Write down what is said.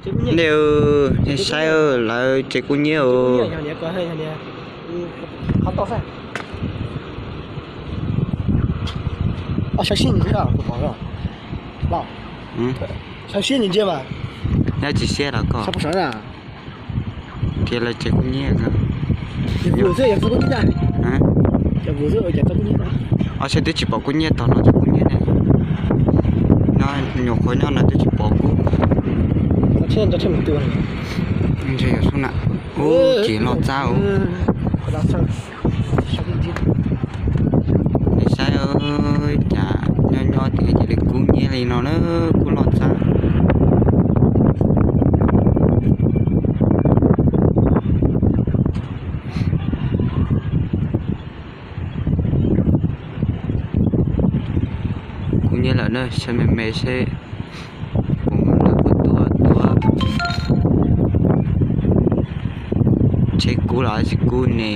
Nej, nej saib, lawv tsev kub nyiab os. Saib siab ntsia mas. Nyob tsis siab los koj. Tias lawv tsev kub nyiab. Os, saib twb tsis pom kub nyiab tog no, cov kub nyiab ne. No nyuam qhuav nyob no twb tsis pom kub. Ntshe yog sub na. Ub, ces loj txab os. Nej saib, cas nyob nyob tias cia li kub nyiab li no na, kub loj txab. Kub nyiab lawm na, saib me me seb puas muaj lawv puas tuaj tuaj. Tsheb kub los tsis kub ne.